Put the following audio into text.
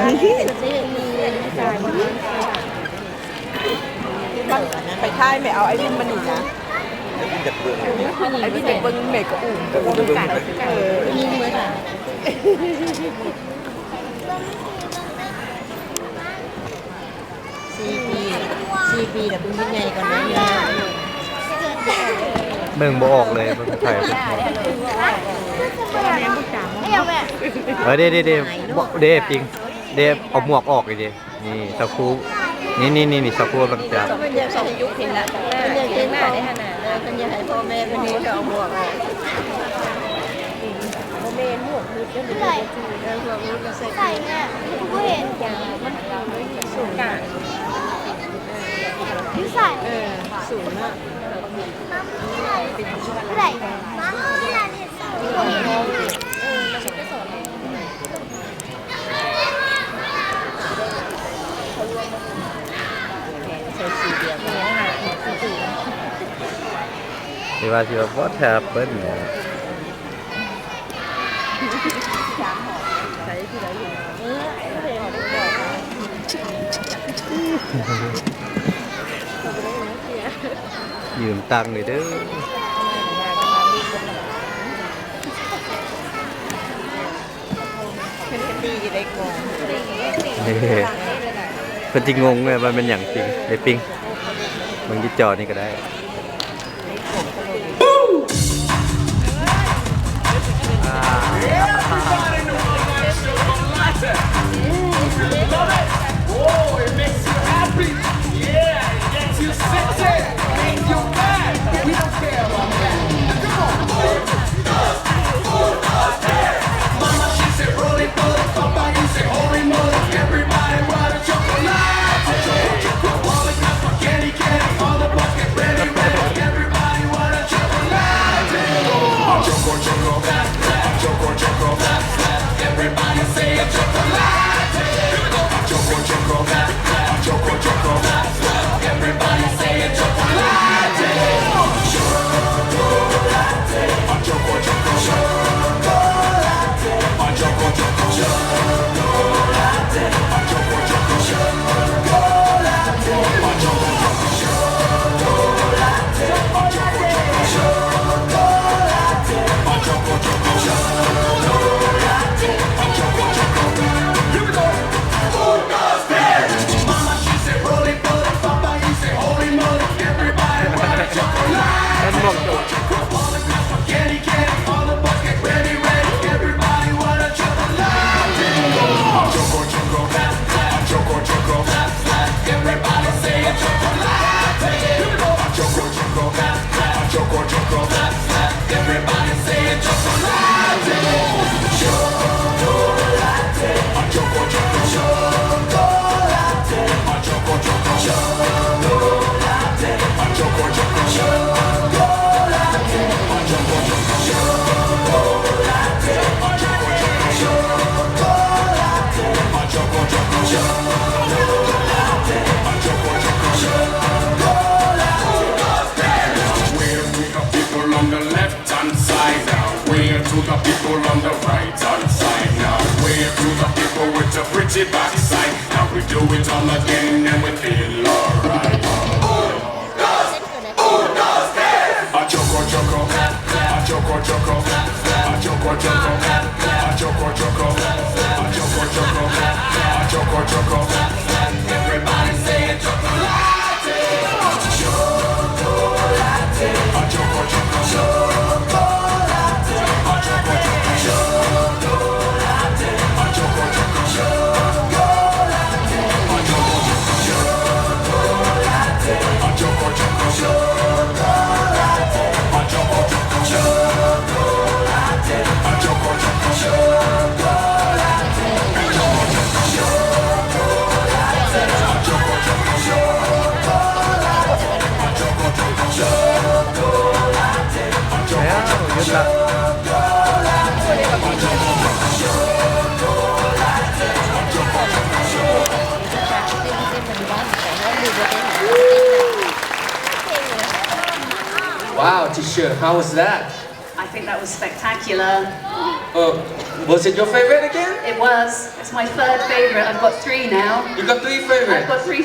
ໄປຖ່າຍແມ່ ເອົາໄອ້ວິນມານີ້ນະ ໄອ້ວິນຢາກເບິ່ງ ໄອ້ວິນຢາກເບິ່ງແມ່ກະອຸ້ມ ເອີ ຍິງເບິດ ສີ່ປີ ສີ່ປີແລ້ວເພິ່ນຍັງໃຫຍ່ກວ່ານັ້ນ. ເບິ່ງບໍ່ອອກເລີຍ ເບິ່ງໄທ ເອີ ເດ້ ເດ້ ເດ້ ເດ້ ປິງ ເດ້ ເອົາໝວກອອກນີ້ເດ້ ນີ້ສາວຄູ ນີ້ ນີ້ ນີ້ ນີ້ສາວຄູກຳລັງຈັບ ເພິ່ນຢາກໃຫ້ຍຸກເຫັນໜ້າ ເພິ່ນຢາກເຫັນໜ້າໄດ້ຫັ້ນນະ ເອີ ເພິ່ນຢາກໃຫ້ພໍ່ແມ່ເພິ່ນເຫັນກໍເອົາໝວກອອກ ບໍ່ແມ່ນໝວກ ເອີ ພວກນີ້ກໍໃສ່ ໃສ່ແມ່ ບໍ່ເຫັນ ມັນສູງກາງ ຢູ່ໃສ ເອີ ສູງເນາະ ຜູ້ໃດ ໃສ່ສີດຽວກັນ ຫຼືວ່າຊິວ່າ What happened? ຢືມຕັງໜ່ອຍເດີ້ ເພິ່ນກໍຕີຢູ່ໃນກອງ ເພິ່ນຊິງົງແຫຼະວ່າແມ່ນຫຍັງ ປິງ ເດ້ ປິງ ເບິ່ງຢູ່ຈໍນີ້ກໍໄດ້. Where to the people on the left hand side now? Where to the people on the right hand side now? Where to the people with the pretty backside? Now we do it all again and we feel alright. A choco choco, a choco choco, a choco choco, a choco choco, a choco choco, a choco choco. Everybody say chocolate. Wow, teacher, how was that? I think that was spectacular. Uh, was it your favorite again? It was. It's my third favorite. I've got three now. You got three favorite. I've got three